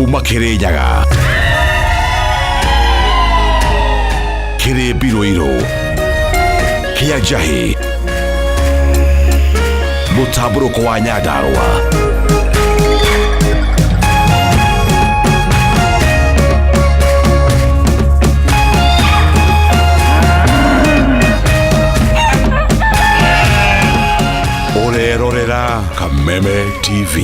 Kuma Kirinyaga, Kĩrĩmbirũirũ, Kĩa Njahĩ, mũtambũrũko wa Nyandarũa. Ũrerorera Kameme TV.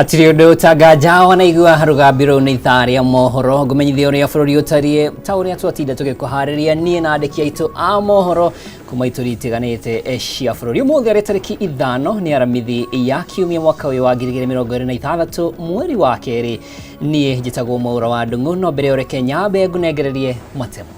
Hatirĩ ũndũ ũtanganja wanaigua rũgambi rũu nĩ ithaa rĩa mohoro ngũmenyithia ũrĩa bũrũri ũtariĩ ta ũrĩa twatinda tũgĩkũharĩria niĩ na andĩki aitũ a mohoro kuma itũri itiganĩte cia bũrũri. Ũmũthĩ arĩ tarĩki 5 nĩ Aramithi ya kiumia mwaka ũyũ wa 2026 mweri wa kerĩ. Niĩ njĩtagwo Mwaura wa Ndung'u, no mbere ũreke nyambe ngũnengererie matemo.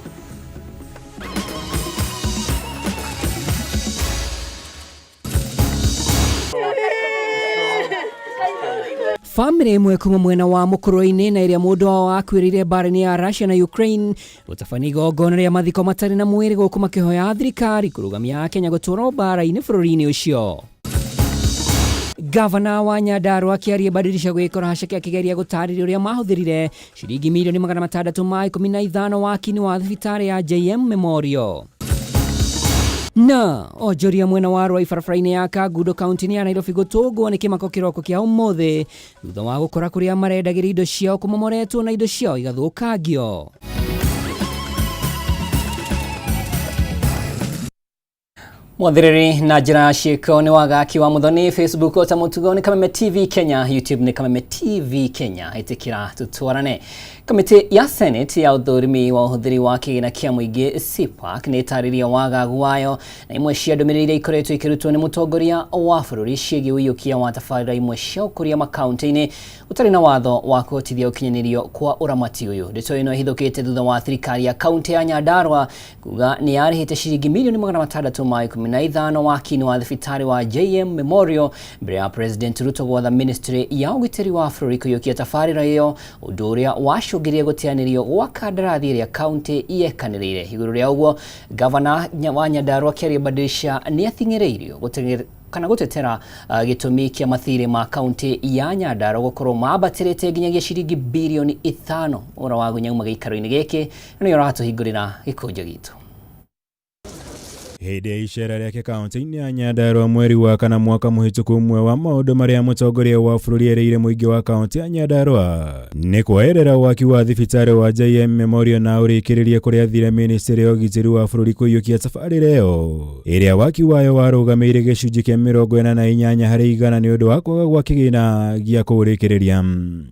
Famĩlĩ ĩmwe kuma mwena wa mũkũrũ-inĩ na ĩrĩa mũndũ wao akuĩrĩire mbara-inĩ ya Russia na Ukraine gũtabania igongona rĩa mathiko matarĩ na mwĩrĩ gũkũ makĩhoya thirikari kũrũgamia Kenya gũtwarwo mbara-inĩ bũrũri-inĩ ũcio. Gavana wa Nyandarua akĩaria badirisha gwĩkora haceke akĩgeria gũtarĩria ũrĩa mahũthĩrire ciringi mirioni 615 waki-inĩ wa thibitarĩ ya JM Memorial. Na onjoria mwena wa Rwai barabara-inĩ ya Kangundo kaunti-inĩ ya Nairobi gũtũngwo nĩ kĩmako kĩroko kĩa ũmũthĩ thutha wa gũkora kũrĩa marendagĩria indo ciao kũmomoretwo na indo ciao igathũkangio. Mwathiriri na njĩra ya ciĩko nĩ wagaki wa Muthoni, Facebook ota mũtugo nĩ Kameme TV Kenya, YouTube nĩ Kameme TV Kenya. Ĩtĩkĩra tũtwarane. Kamĩtĩ ya Senate ya ũthũrimi wa ũhũthĩri wa kĩgĩna kĩa mũingĩ CPAC nĩ ĩtarĩria wagagu wayo na imwe cia ndũmĩrĩri iria ikoretwo ikĩrutwo nĩ mũtongoria wa bũrũri ciĩgiĩ ũiyũkia wa tabarĩra imwe cia ũkũria makaunti-inĩ ũtarĩ na watho wa kũhotithia ũkinyanĩrio kwa ũramati ũyũ. Ndeto ĩno ĩhithũkĩte thutha wa thirikari ya kaunti ya Nyandarua kuga nĩ yarĩhĩte ciringi mirioni 615 waki-inĩ wa thibitarĩ wa JM Memorial mbere ya President Ruto gwatha ministry ya ũgitĩri wa bũrũri kũiyũkia tabarĩra ĩyo, ũndũ ũrĩa wacũngĩrĩrie gũteanĩrio gwa kandarathi ĩrĩa kaunti yekanĩrĩire. Igũrũ rĩa ũguo, gavana wa Nyandarua Kĩarie Badirisha nĩ athing'ĩrĩirio kana gũtetera gĩtũmi kĩa mathirĩ ma kaunti ya Nyandarua gũkorwo mambatĩrĩte nginyagia ciringi birioni 5. Ũra wa Gunya uma gĩikaro-inĩ gĩkĩ nĩ ũratũhingũrĩra gĩkũnjo gitũ. Hĩndĩ ya icera rĩake kaunti-inĩ ya Nyandarua mweri wa kana mwaka mũhĩtũku, ũmwe wa maũndũ marĩa mũtongoria wa bũrũri erĩire mũingĩ wa kaunti ya Nyandarua nĩ kwoerera waki wa thibitarĩ wa JM Memorial na ũrĩkĩrĩrie kũrĩa athire ministry ya ũgitĩri wa bũrũri kũiyũkia tabarĩra ĩyo ĩrĩa waki wayo warũgamĩire gĩcunjĩ kĩa 88% nĩ ũndũ wa kwaga gwa kĩgĩna gĩa kũũrĩkĩrĩria.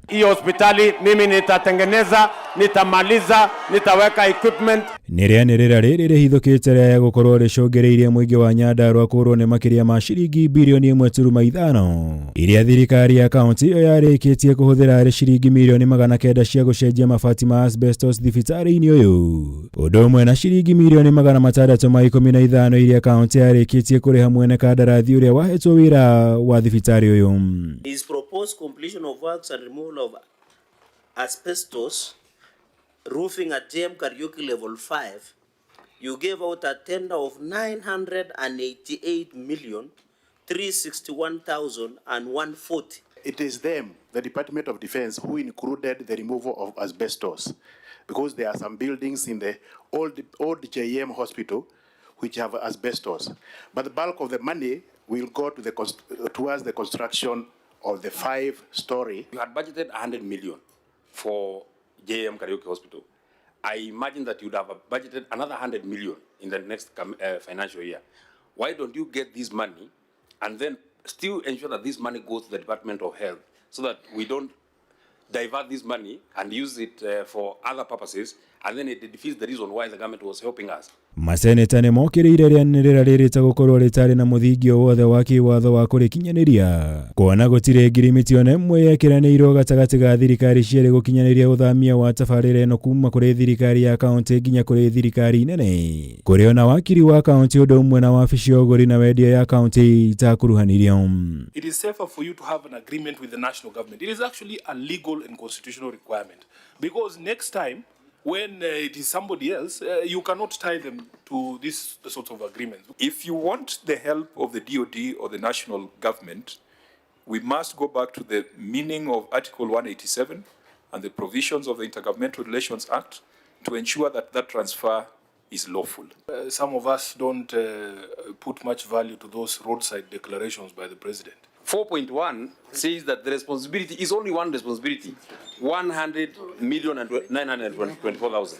Hiyo hospitali mimi nitatengeneza, nitamaliza, nitaweka equipment. Nĩ rĩanĩrĩra rĩrĩ rĩhithũkĩte rĩa gũkorwo rĩcũngĩrĩirie mũingĩ wa Nyandarua kũrwo nĩ makĩria ma ciringi birioni 1.5 iria thirikari ya kaunti ĩyo yarĩkĩtie kũhũthĩra arĩ ciringi mirioni 900 cia gũcenjia mabati ma asbestos thibitarĩ-inĩ ũyũ, ũndũ ũmwe na ciringi mirioni 615 iria kaunti yarĩkĩtie kũrĩha mwene kandarathi ũrĩa wahetwo wĩra wa thibitarĩ ũyũ. Is proposed completion of works and removal of asbestos roofing at JM Kariuki level 5, you gave out a tender of 988,361,140. It is them, the Department of Defense, who included the removal of asbestos, because there are some buildings in the old JM hospital which have asbestos. But the bulk of the money will go to the towards the construction of the 5-story. You had budgeted 100 million for JM Kariuki Hospital. I imagine that you'd have budgeted another 100 million in the next financial year. Why don't you get this money And then still ensure that this money goes to the Department of Health so that we don't divert this money and use it for other purposes, and then it defeats the reason why the government was helping us. Maseneta nĩ mokĩrĩire rĩanĩrĩra rĩrĩ ta gũkorwo rĩtarĩ na mũthingi o wothe wa kĩwatho wa kũrĩkinyanĩria, kuona gũtirĩ ngirimiti ona ĩmwe yekĩranĩirwo gatagatĩ ga thirikari cierĩ gũkinyanĩria ũthamia wa tabarĩra ĩno kuma kũrĩ thirikari ya kaunti nginya kũrĩ thirikari nene, kũrĩ ona wakiri wa kaunti ũndũ ũmwe na wabici ya ũgũri na wendia ya kaunti itakuruhanirio. It is safer for you to have an agreement with the national government. It is actually a legal and constitutional requirement, because next time when it is somebody else, you cannot tie them to this sort of agreement. If you want the help of the DOD or the national government, we must go back to the meaning of Article 187 and the provisions of the Intergovernmental Relations Act to ensure that that transfer is lawful. Some of us don't put much value to those roadside declarations by the president. 4.1 says that the responsibility is only one responsibility, 100,924,000.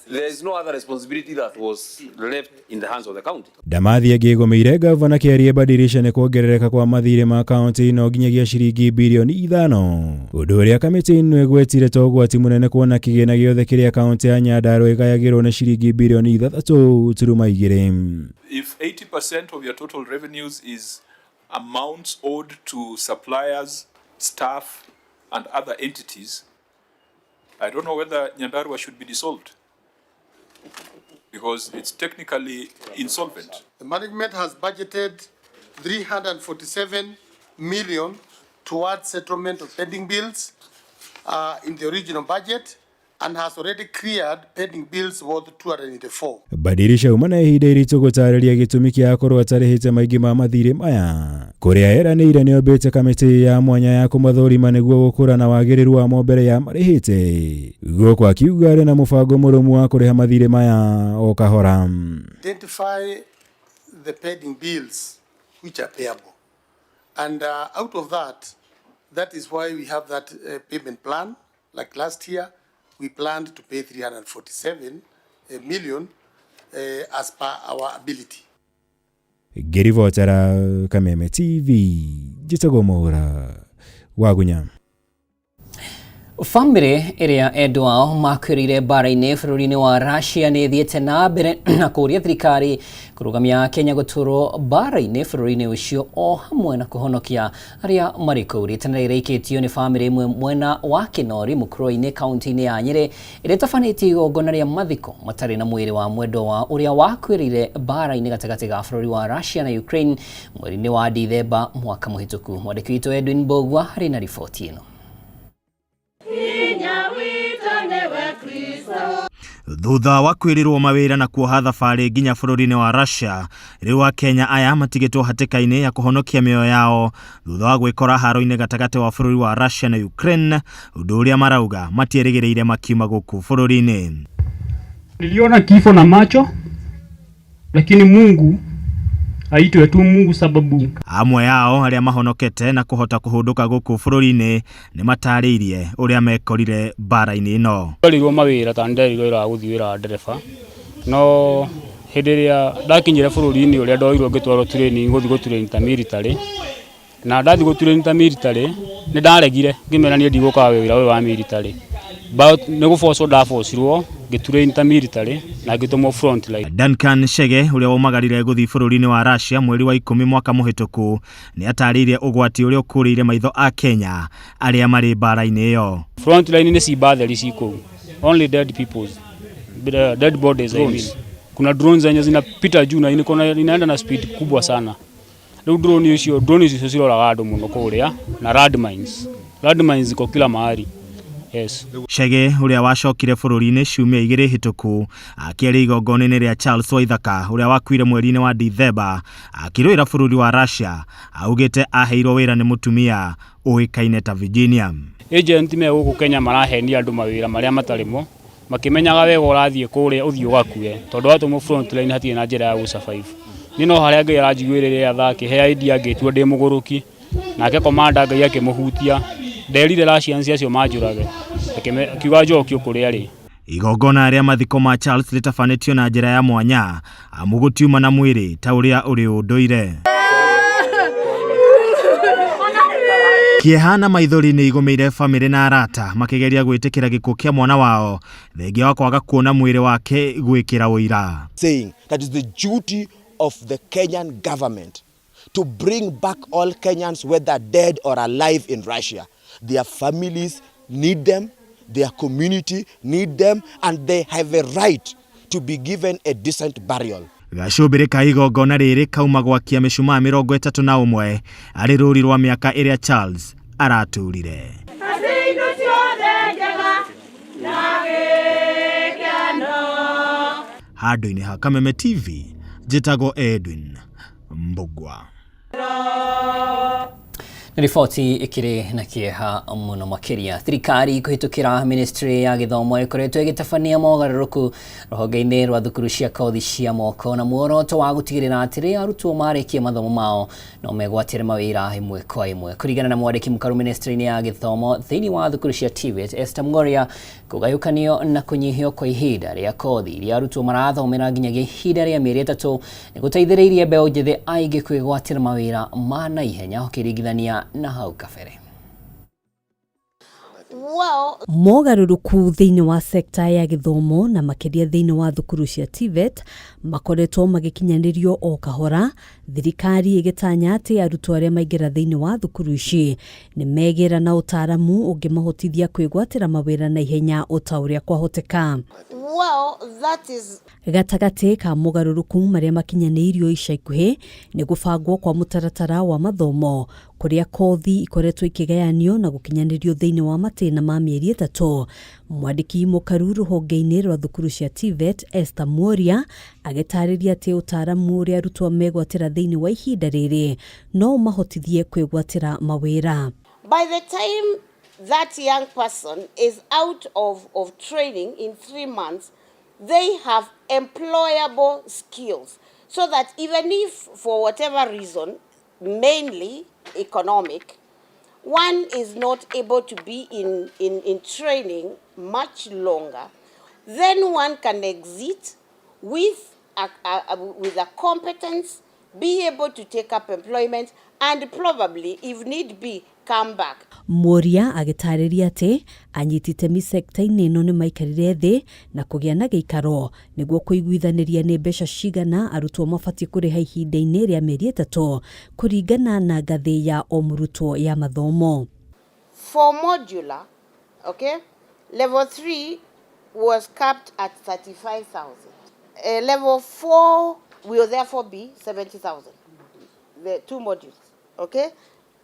There is no other responsibility that was left in the hands of the county. Damathi angĩgũmĩire gavana Kĩarie Badirisha nĩ kuongerereka kwa mathirĩ ma kaunti ĩno nginyagia ciringi birioni 5, ũndũ ũrĩa kamĩtĩ ĩno ĩgwetire ta ũgwati mũnene kuona kĩgĩna gĩothe kĩrĩa kaunti ya Nyandarua ĩgayagĩrwo nĩ ciringi birioni 6.2. If 80% of your total revenues is amounts owed to suppliers, staff, and other entities, I don't know whether Nyandarua should be dissolved, because it's technically insolvent. The management has budgeted 347 million towards settlement of pending bills in the original budget, and has already cleared pending bills worth 284. Badirisha uma na ihinda iritũ gũtarĩria gĩtũmi kĩa akorwo atarĩhĩte maingĩ ma mathirĩ maya, kũrĩa eranĩire nĩombĩte kamĩtĩ ya mwanya ya kũmathũrima nĩguo gũkũra na wagĩrĩru wamo mbere ya marĩhĩte, gũkũ akiuga arĩ na mũbango mũrũmu wa kũrĩha mathirĩ maya o kahora. Identify the pending bills which are payable, and out of that, that is why we have that payment plan. Like last year, we planned to pay 347 million as per our ability. Ngĩribotera Kameme TV, njĩtagwo Mwaura Wagunya. Bamĩrĩ ĩrĩa endwa ao makuĩrĩire mbara-inĩ bũrũri-inĩ wa Russia nĩ ĩthiĩte na mbere na kũũria thirikari kũrũgamia Kenya gũtũrwo mbara-inĩ bũrũri-inĩ ũcio o hamwe na kũhonokia arĩa marĩ kũu. Rĩtana rĩraikĩtio nĩ bamĩrĩ ĩmwe mwena wa Kinori mũkũrũ-inĩ kaunti-inĩ ya Nyĩrĩ ĩrĩa ĩtabanĩtie igongona rĩa mathiko matarĩ na mwĩrĩ wa mwendwa wao ũrĩa wakuĩrĩire mbara-inĩ gatagatĩ ga bũrũri wa Russia na Ukraine mweri-inĩ wa Dithemba mwaka mũhĩtũku. Mwandĩki witũ Edwin Mbogua arĩ na riboti ĩno. Thutha wa kwĩrĩrwo mawĩra na kuoha thabarĩ nginya bũrũri-inĩ wa Russia, rĩu Akenya aya matigĩtwo hatĩka-inĩ ya kũhonokia mĩoyo yao thutha wa gwĩkora haro-inĩ gatagatĩ wa bũrũri wa Russia na Ukraine, ũndũ ũrĩa marauga matierĩgĩrĩire makiuma gũkũ bũrũri-inĩ. Niliona kifo na macho, lakini Mungu aitwe tu Mungu sababu amwe ao arĩa mahonokete na kũhota kũhũndũka gũkũ bũrũri-inĩ nĩ matarĩirie ũrĩa mekorire mbara-inĩ ĩno. Nderirwo mawĩra ta nderirwo wĩra wa gũthiĩ wĩra wa ndereba, no hĩndĩ ĩrĩa ndakinyire bũrũri-inĩ ũrĩa ndoirwo ngĩtwarwo training gũthiĩ gũ train ta military, na ndathiĩ gũ train ta military nĩ ndaregire ngĩmera niĩ ndigũka wĩra ũyũ wa military, but nĩ gũbocwo ndabocirwo ngĩtrain ta military na ngĩtũmwo front line. Duncan Chege ũrĩa waumagarire gũthiĩ bũrũri-inĩ wa Russia mweri wa 10 mwaka mũhĩtũku nĩ atarĩirie ũgwati ũrĩa ũkũrĩire maitho a Kenya arĩa marĩ mbara-inĩ ĩyo. Front line nĩ ciimba theri ci kũu, only dead people, dead bodies I mean. Kuna drones zenye zinapita juu na inaenda na speed kubwa sana. Rĩu drone icio ciroraga andũ mũno kũrĩa na landmines. Landmines ziko kila mahali. Yes. Chege ũrĩa wacokire bũrũri-inĩ ciumia igĩrĩ hĩtũku akĩaria igongona-inĩ rĩa Charles Waithaka ũrĩa wakuire mweri-inĩ wa Dithemba akĩrũĩra bũrũri wa Russia augĩte aheirwo wĩra nĩ mũtumia ũĩkaine ta Virginia. Agent me gũkũ Kenya marahenia andũ mawĩra marĩa matarĩ mo makĩmenyaga wega ũrathiĩ kũrĩa ũthiĩ ũgakue tondũ watũmwo front line hatirĩ na njĩra ya gũ survive. Niĩ no harĩa Ngai aranjiguĩrĩire tha akĩhe idea ngĩtua ndĩ mũgũrũki nake commander Ngai akĩmũhutia nderire Russians acio manjũrage akiuga njokio kũrĩa arĩ. Igongona rĩa mathiko ma Charles rĩtabanĩtio na njĩra ya mwanya amu gũtiuma na mwĩrĩ ta ũrĩa ũrĩ ũndũire. Kĩeha na maithori nĩ igũmĩire bamĩrĩ na arata makĩgeria gwĩtĩkĩra gĩkuũ kĩa mwana wao thengia wa kwaga kuona mwĩrĩ wake gwĩkĩra ũira. Saying that is the duty of the Kenyan government to bring back all Kenyans, whether dead or alive, in Russia. Their families need them, their community need them, and they have a right to be given a decent burial. Gacũmbĩrĩ ka igongona rĩrĩ kauma gwakia mĩcumaa 31 arĩ rũri rwa mĩaka ĩrĩa Charles araturire. Handũ-inĩ ha Kameme TV, njĩtagwo Edwin Mbugua. Nĩ riboti ĩkĩrĩ na kĩeha mũno makĩria. Thirikari kũhĩtũkĩra ministry ya gĩthomo ĩkoretwo ĩgĩtabania mogarũrũku rũhonge-inĩ rwa thukuru cia kothi cia moko na muoroto wa gũtigĩrĩra atĩ rĩrĩa arutwo marĩkia mathomo mao no megwatĩre mawĩra ĩmwe kwa ĩmwe. Kũringana na mwandĩki mũkaru ministry-inĩ ya gĩthomo thĩinĩ wa thukuru cia TVET Esther Mng'oria, kũgayũkanio na kũnyihio kwa ihinda rĩa kothi iria arutwo marathomera nginyagia ihinda rĩa mĩeri 3 nĩ gũteithĩrĩirie mbeũ njĩthĩ aingĩ kwĩgwatĩra mawĩra ma naihenya ũkĩringithania na hau kabere. Mogarũrũku thĩinĩ wa sekta ya gĩthomo na makĩria thĩinĩ wa thukuru cia TVET makoretwo magĩkinyanĩrio o kahora, thirikari ĩgĩtanya atĩ arutwo arĩa maingĩra thĩinĩ wa thukuru ici nĩ megĩra na ũtaaramu ũngĩmahotithia kwĩgwatĩra mawĩra na ihenya o ta ũrĩa kwahoteka. Gatagatĩ ka mogarũrũku marĩa makinyanĩirio ica ikuhĩ nĩ gũbangwo kwa mũtaratara wa mathomo kũrĩa kothi ikoretwo ikĩgayanio na gũkinyanĩrio thĩinĩ wa matĩna ma mĩeri 3. Mwandĩki mũkaru rũhonge-inĩ rwa thukuru cia TVET Esther Mworia agĩtarĩria atĩ ũtaaramu ũrĩa arutwo megwatĩra thĩinĩ wa ihinda rĩrĩ no ũmahotithie kwĩgwatĩra mawĩra. By the time that young person is out of training in 3 months, they have employable skills so that even if for whatever reason, mainly economic, one is not able to be in training much longer, then one can exit with a competence, be able to take up employment, and probably, if need be, come back. Mworia agĩtarĩria atĩ anyiti itemi sekta-inĩ ĩno nĩ maikarire thĩ na kũgĩa na gĩikaro nĩguo kũiguithanĩria nĩ mbeca cigana arutwo mabatiĩ kũrĩha ihinda-inĩ rĩa mĩeri 3 kũringana na ngathĩ ya o mũrutwo ya mathomo. For modular, okay, level 3 was capped at 35,000. Level 4 will therefore be 70,000. The two modules, okay,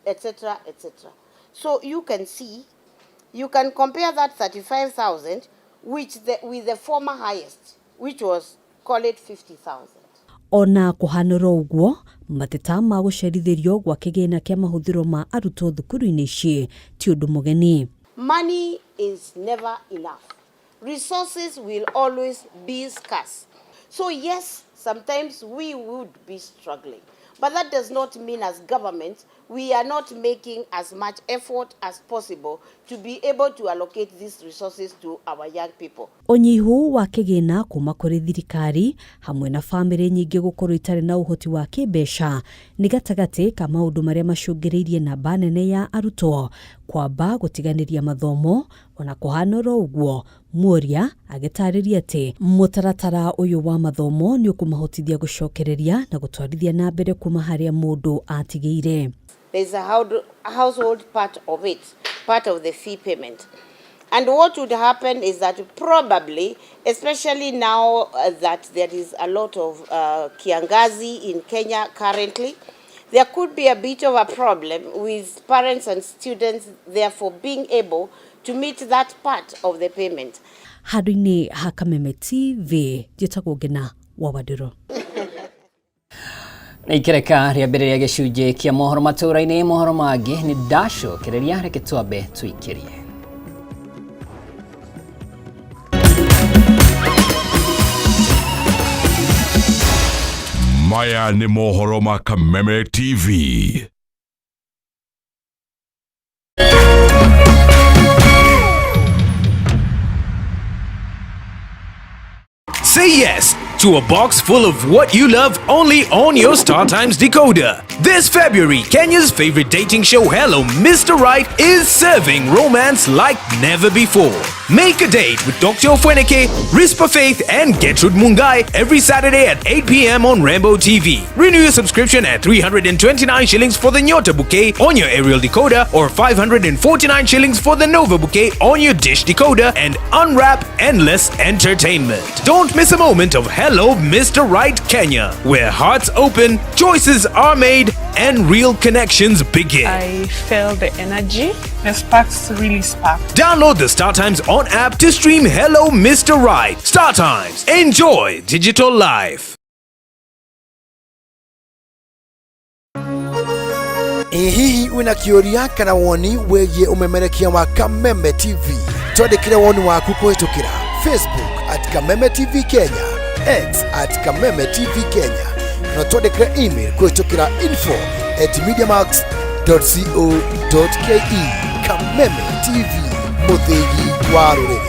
etc., etc. So you can see, you can compare that 35,000 with the former highest, which was, call it 50,000. Ona kũhanũra ũguo, mateta ma gũcerithĩrio gwa kĩgĩna kĩa mahũthĩro ma arutwo thukuru-inĩ ici ti ũndũ mũgeni. Money is never enough. Resources will always be scarce. So yes, sometimes we would be struggling. But that does not mean as government we are not making as much effort as possible to be able to allocate these resources to our young people. Ũnyihu wa kĩgĩna kuma kũrĩ thirikari hamwe na bamĩrĩ nyingĩ gũkorwo itarĩ na ũhoti wa kĩmbeca nĩ gatagatĩ ka maũndũ marĩa macũngĩrĩirie namba nene ya arutwo kwamba gũtiganĩria mathomo. Ona kũhanũra ũguo, Mworia agĩtarĩria atĩ mũtaratara ũyũ wa mathomo nĩ ũkũmahotithia gũcokereria na gũtwarithia na mbere kuma harĩa mũndũ atigĩire. There's a household part of it, part of the fee payment. And what would happen is that probably, especially now that there is a lot of kiangazi in Kenya currently, there could be a bit of a problem with parents and students therefore being able to meet that part of the payment. Handũ-inĩ ha Kameme TV, njĩtagwo Ngina wa Wandũrũ. Na ikereka rĩa mbere rĩa gĩcunjĩ kĩa mohoro matũũra-inĩ, mohoro mangĩ nĩ ndacokereria, reke twambe tũikĩrie. Maya nĩ mohoro ma Kameme TV. Say yes to a box full of what you love only on your StarTimes decoder. This February, Kenya's favorite dating show Hello Mr. Right is serving romance like never before. Make a date with Dr. Ofweneke, Rispa Faith, and Gertrude Mungai every Saturday at 8 p.m. on Rambo TV. Renew your subscription at 329 shillings for the Nyota bouquet on your aerial decoder or 549 shillings for the Nova bouquet on your dish decoder and unwrap endless entertainment. Don't miss a moment of Hello Mr. Right Kenya, where hearts open, choices are made, and real connections begin. I felt the energy. The sparks really sparked. Download the StarTimes On app to stream Hello Mr. Right. StarTimes. Enjoy digital life. Ĩ hihi wĩna kĩũria kana woni wĩgiĩ ũmemerekia wa Kameme TV? Twandĩkĩre woni waku kũhĩtũkĩra Facebook at Kameme TV Kenya, X at Kameme TV Kenya, na twandĩkĩre email kũhĩtũkĩra info at mediamax.co.ke. Kameme TV, mũthĩgi wa rũrĩrĩ.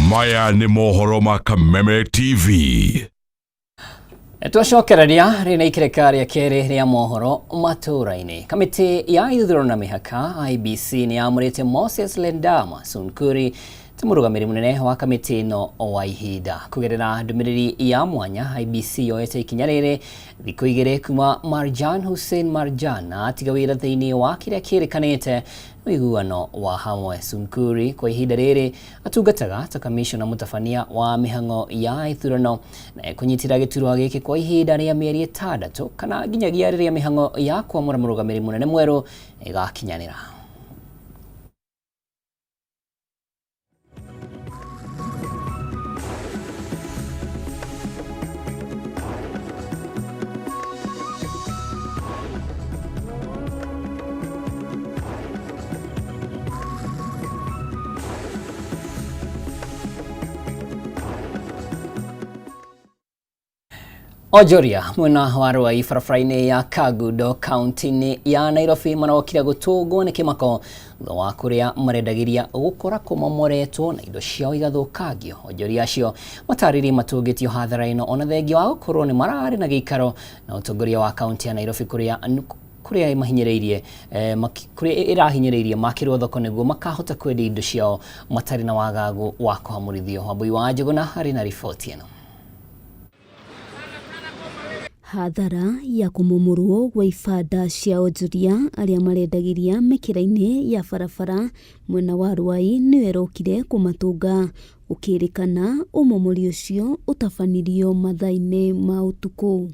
Maya nĩ mohoro ma Kameme TV. Twacokereria rĩ na ikereka rĩa kerĩ rĩa mohoro matũũra-inĩ. Kamĩtĩ ya ithurano na mĩhaka IEBC nĩ yamũrĩte Moses Lendama Sunkuri ta mũrũgamĩrĩri mũnene wa kamĩtĩ ĩno wa ihinda. Kũgerera ndũmĩrĩri ya mwanya, IEBC yoete ikinya rĩrĩ thikũ igĩrĩ kuma Marjan Hussein Marjan atiga wĩra thĩinĩ wa kĩrĩa kĩrĩkanĩte ũiguano wa hamwe. Sunkuri kwa ihinda rĩrĩ atungataga ta kamishona mũtabania wa mĩhang'o ya ithurano na ekũnyitĩra gĩturwa gĩkĩ kwa ihinda rĩa mĩeri 6 kana nginyagia rĩrĩa mĩhang'o ya kwamũra mũrũgamĩrĩri mũnene mwerũ ĩgakinyanĩra. Onjoria mwena wa Ruai barabara-inĩ ya Kangundo kaunti-inĩ ya Nairobi marokire gũtũngwo nĩ kĩmako thutha wa kũrĩa marendagĩria gũkora kũmomoretwo na indo ciao igathũkangio. Onjoria acio matarĩrie matũngĩtio hathara ĩno ona thengia wa gũkorwo nĩ mararĩ na gĩikaro na ũtongoria wa kaunti ya Nairobi kũrĩa ĩmahinyĩrĩirie kũrĩa ĩrahinyĩrĩirie makĩrwo thoko nĩguo makahota kwendia indo ciao matarĩ na wagagu wa kũhamũrithio. Wambui wa Njũgũna arĩ na riboti ĩno. Hathara ya kũmomorwo gwa ibanda cia onjoria arĩa marendagĩria mĩkĩra-inĩ ya barabara mwena wa Ruai nĩyo ĩrokire kũmatũnga gũkĩrĩkana ũmomori ũcio ũtabanirio mathaa-inĩ ma ũtukũ.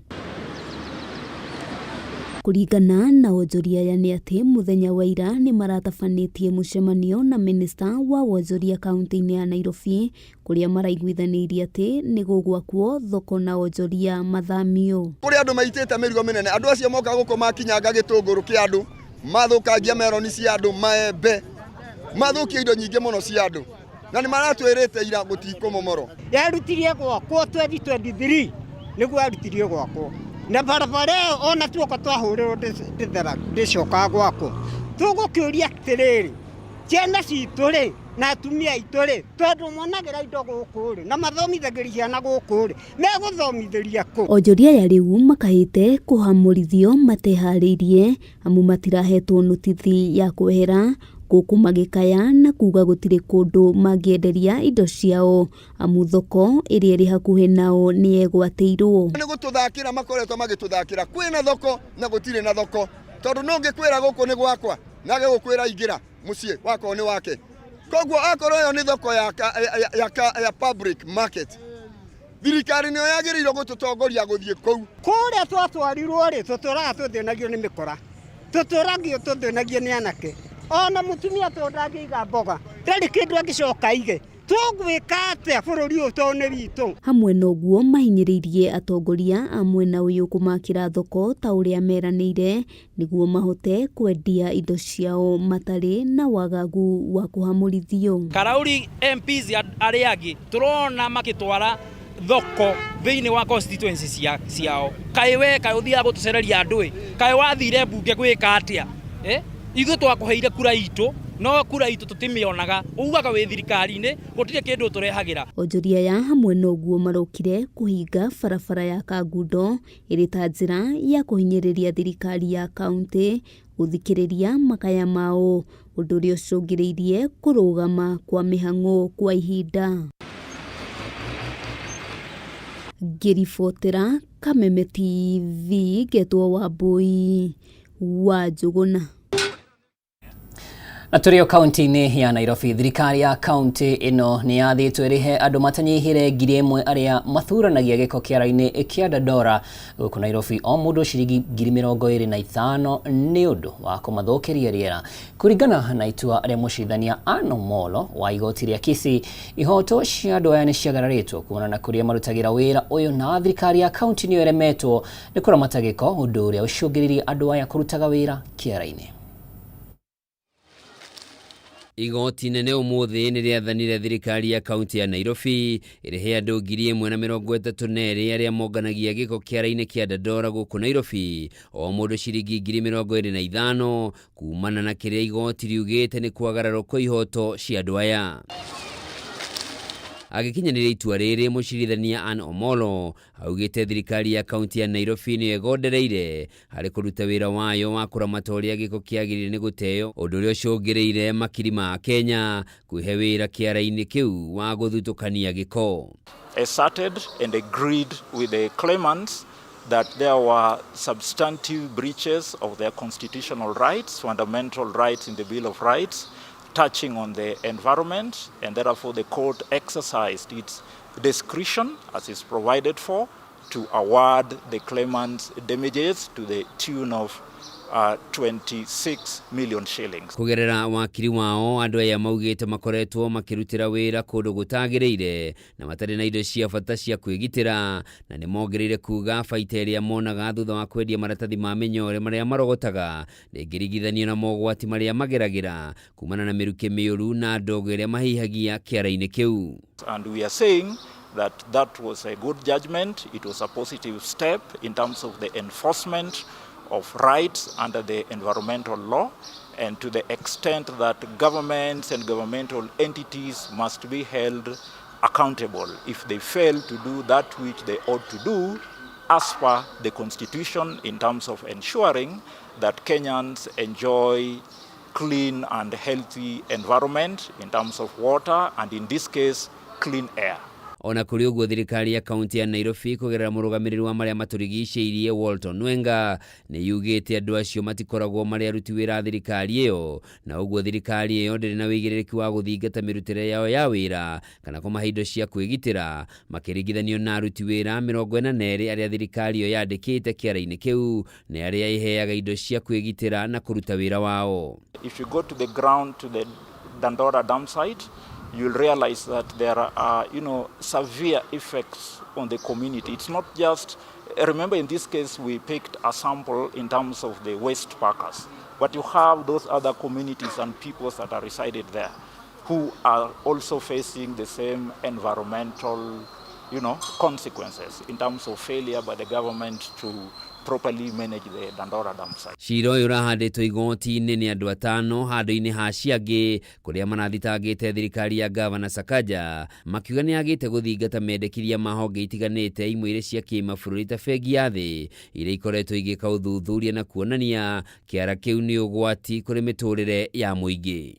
Kũringana na onjoria aya nĩ atĩ mũthenya wa ira nĩ maratabanĩtie mũcemanio na minista wa wonjoria kaunti-inĩ ya Nairobi kũrĩa maraiguithanĩirie atĩ nĩ gũgwakwo thoko na onjoria mathamio. Kũrĩ andũ maitĩte mĩrigo mĩnene, andũ acio moka gũkũ makinyanga gĩtũngũrũ kĩa andũ, mathũkangia meroni cia andũ, maembe, mathũkia indo nyingĩ mũno cia andũ, na nĩ maratwĩrĩte ira gũtikũmomorwo. Yarutirie gwakwo 2023 nĩguo yarutirie gwakwo na barabara ĩyo ona tuoka twahũrĩrwo ndĩcokaga gwakwo. Tũgũkĩũria atĩrĩrĩ, ciana citũ rĩ na atumia aitũ rĩ, tondũ monagĩra indo gũkũ rĩ na mathomithagĩria ciana gũkũ rĩ, megũthomithĩria kũ? Onjoria aya rĩu makahĩte kũhamũrithio mateharĩirie amu matirahetwo notithi ya kwehera gũkũ magĩkaya na kuga gũtirĩ kũndũ mangĩenderia indo ciao amu thoko ĩrĩa ĩrĩ hakuhĩ nao nĩ yegwatĩirwo. Nĩ gũtũthakĩra makoretwo magĩtũthakĩra, kwĩna thoko na gũtirĩ na thoko, tondũ no ngĩkwĩra gũkũ nĩ gwakwa na agĩgũkwĩra ingĩra mũciĩ wakorwo nĩ wake. Koguo akorwo ĩyo nĩ thoko ya public market, thirikari nĩyo yagĩrĩirwo gũtũtongoria gũthiĩ kũu. Kũrĩa twatwarirwo rĩ, tũtũraga tũthĩnagio nĩ mĩkora, tũtũragio tũthĩnagio nĩ anake, ona mũtumia tondũ ndangĩiga mboga ndarĩ kĩndũ angĩcoka aige. Tũgwĩka atĩa bũrũri ũyũ tondũ nĩ witũ? Hamwe na ũguo mahinyĩrĩirie atongoria a mwena ũyũ kũmakĩra thoko ta ũrĩa meranĩire nĩguo mahote kwendia indo ciao matarĩ na wagagu wa kũhamũrithio. Karauri MPs arĩa angĩ tũrona magĩtwara Thoko thĩinĩ wa constituency cia ciao. Kaĩ we kaĩ ũthiaga gũtũcereria andũ ĩ, kaĩ wathire mbunge gwĩka atĩa? Eh? Ithuĩ twakũheire kura itũ no kura itũ tũtimĩonaga, ugaga wĩ thirikari-inĩ gũtirĩ kĩndũ ũtũrehagĩra. Onjoria aya hamwe na ũguo marokire kũhinga barabara ya Kangundo ĩrĩ ta njĩra ya kũhinyĩrĩria thirikari ya kauntĩ gũthikĩrĩria makaya mao, ũndũ ũrĩa ũcũngĩrĩirie kũrũgama kwa mĩhang'o kwa ihinda. Ngĩribotera Kameme TV ngetwo Wambui wa Njũgũna. Na tũrĩ o kaunti-inĩ ya Nairobi, thirikari ya kaunti ĩno nĩ yathĩtwo ĩrĩhe andũ matanyihĩre 1000 arĩa mathuranagia gĩko kĩara-inĩ kĩa Dandora gũkũ Nairobi o mũndũ ciringi 25,000 nĩ ũndũ wa kũmathũkĩria rĩera. Kũringana na itua rĩa mũcirithania Ann Omollo wa igoti rĩa Kisii, ihoto cia andũ aya nĩ ciagararĩtwo kumana na kũrĩa marutagĩra wĩra ũyũ na thirikari ya kaunti nĩyo ĩremetwo nĩ kũramata gĩko, ũndũ ũrĩa ũcũngĩrĩirie andũ aya kũrutaga wĩra kĩara-inĩ. Igoti nene ũmũthĩ nĩ rĩathanire thirikari ya kaunti ya Nairobi ĩrĩhe andũ 1032 arĩa monganagia gĩko kĩara-inĩ kĩa Dandora gũkũ Nairobi o mũndũ ciringi 25,000 kumana na kĩrĩa igoti riugĩte nĩ kwagararwo kwa ihoto cia andũ aya. Agĩkinyanĩria itua rĩrĩ, mũcirithania Ann Omollo augĩte thirikari ya kaunti ya Nairobi nĩyo ĩgondereire harĩ kũruta wĩra wayo wa kũramata ũrĩa gĩko kĩagĩrĩire nĩ gũteo, ũndũ ũrĩa ũcũngĩrĩire makiri ma Kenya kwĩhe wĩra kĩara-inĩ kĩu wa gũthutũkania gĩko. Asserted and agreed with the claimants that there were substantive breaches of their constitutional rights, fundamental rights in the Bill of Rights, touching on the environment, and therefore the court exercised its discretion, as is provided for, to award the claimants damages to the tune of 26 million shillings. Kũgerera wakiri wao, andũ aya maugĩte makoretwo makĩrutĩra wĩra kũndũ gũtagĩrĩire na matarĩ na indo cia bata cia kwĩgitĩra, na nĩ mongereire kuga baita ĩrĩa monaga thutha wa kwendia maratathi ma mĩnyore marĩa marogotaga ndĩngĩringithanio na mogwati marĩa mageragĩra kumana na mĩrukĩ mĩũru na ndogo ĩrĩa mahihagia kĩara-inĩ kĩu. And we are saying that that was a good judgment. It was a positive step in terms of the enforcement of rights under the environmental law, and to the extent that governments and governmental entities must be held accountable if they fail to do that which they ought to do as per the Constitution in terms of ensuring that Kenyans enjoy clean and healthy environment in terms of water and, in this case, clean air. Ona kũrĩ ũguo, thirikari ya kaunti ya Nairobi kũgerera mũrũgamĩrĩri wa marĩa matũrigicĩirie Walton Wenga nĩ yugĩte andũ acio matikoragwo marĩ aruti wĩra a thirikari ĩyo, na ũguo thirikari ĩyo ndĩrĩ na wĩigĩrĩrĩki wa gũthingata mĩrutĩre yao ya wĩra kana kũmahe indo cia kwĩgitĩra makĩringithanio na aruti wĩra 42 arĩa thirikari ĩyo yandĩkĩte kĩara-inĩ kĩu na arĩa ĩheaga indo cia kwĩgitĩra na kũruta wĩra wao. If you go to the ground, to the Dandora dam site, you'll realize that there are severe effects on the community. It's not just, remember, in this case we picked a sample in terms of the waste packers, but you have those other communities and peoples that are resided there who are also facing the same environmental consequences in terms of failure by the government to properly manage the Dandora dam site. Cira ũyũ ũrahandĩtwo igoti-inĩ nĩ andũ atano handũ-inĩ ha ciangĩ kũrĩa marathitangĩte thirikari ya gavana Sakaja makiuga nĩ agĩte gũthingata mendekithia ma honge itiganĩte, imwe irĩ cia kĩmabũrũri ta Bengi ya Thĩ, iria ikoretwo igĩka ũthuthuria na kuonania kĩara kĩu nĩ ũgwati kũrĩ mĩtũrĩre ya mũingĩ.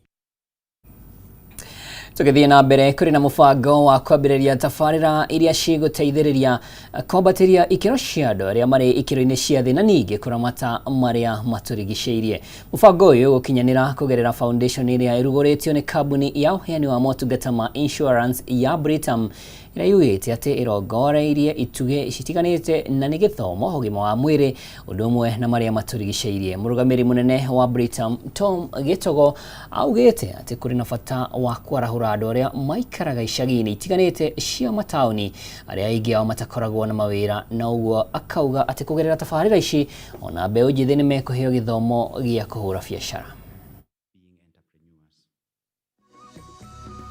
Tũgĩthiĩ na mbere, kũrĩ na mũbango wa kwambĩrĩria tabarĩra iria cigũteithĩrĩria kwambatĩria ikĩro cia andũ arĩa marĩ ikĩro-inĩ cia thĩ na ningĩ kũramata marĩa matũrigicĩirie. Mũbango ũyũ ũgũkinyanĩra kũgerera foundation ĩrĩa ĩrugũrĩtio nĩ kambuni ya ũheani wa motungata ma insurance ya Britam, ĩrĩa yugĩte atĩ ĩrongoreirie itugĩ citiganĩte na nĩ gĩthomo, ũgima wa mwĩrĩ, ũndũ ũmwe na marĩa matũrigicĩirie. Mũrũgamĩrĩri mũnene wa Britam Tom Gĩtogo augĩte atĩ kũrĩ na bata wa kwarahũra andũ arĩa maikaraga icagi-inĩ itiganĩte cia mataũni, arĩa aingĩ ao matakoragwo na mawĩra, na ũguo akauga atĩ kũgerera tabarĩra ici ona mbeũ njĩthĩ nĩ mekũheo gĩthomo gĩa kũhũra biacara.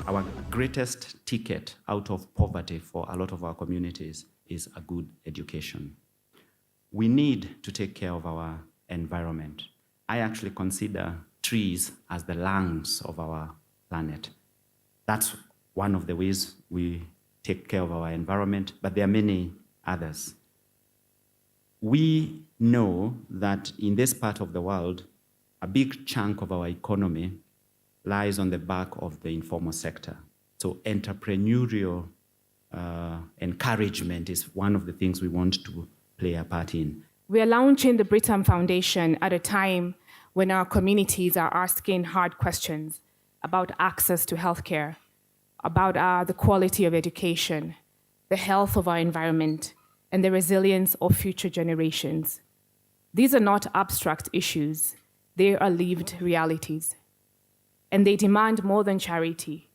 Our greatest ticket out of poverty for a lot of our communities is a good education. We need to take care of our environment. I actually consider trees as the lungs of our planet. That's one of the ways we take care of our environment, but there are many others. We know that in this part of the world, a big chunk of our economy lies on the back of the informal sector. So entrepreneurial encouragement is one of the things we want to play a part in. We are launching the Britam Foundation at a time when our communities are asking hard questions about access to healthcare, about the quality of education, the health of our environment, and the resilience of future generations. These are not abstract issues, they are lived realities. And they demand more than charity.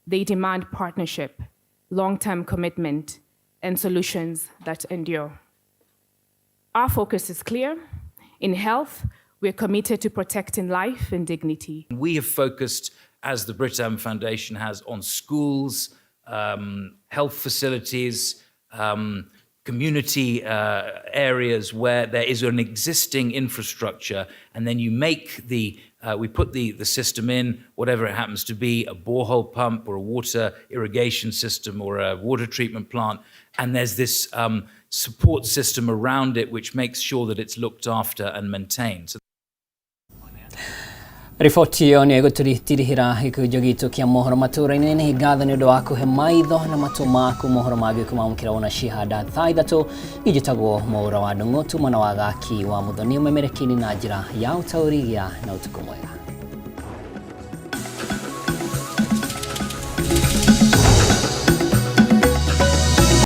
They demand partnership, long term commitment, and solutions that endure. Our focus is clear. In health, we're committed to protecting life and dignity. We have focused, as the Britam Foundation has, on schools, health facilities, community areas where there is an existing infrastructure, and then you make the we put the system in, whatever it happens to be, a borehole pump or a water irrigation system or a water treatment plant, and there's this support system around it which makes sure that it's looked after and maintained. So Riboti ĩyo nĩ ĩgũtũtirihĩra gĩkũnjo gitũ kĩa mohoro matũra-inĩ. Nĩ ngatho nĩ ũndũ wa kũhe maitho na matũ maku mohoro mangĩ kũmamũkĩra wona cihanda thaa 3. Niĩ njĩtagwo Mwaũra wa Ndũng'ũ, tuma na wagaki wa Mũthoni ũmemerekia-inĩ na njĩra ya ũtaũri. Gĩa na ũtukũ mwega.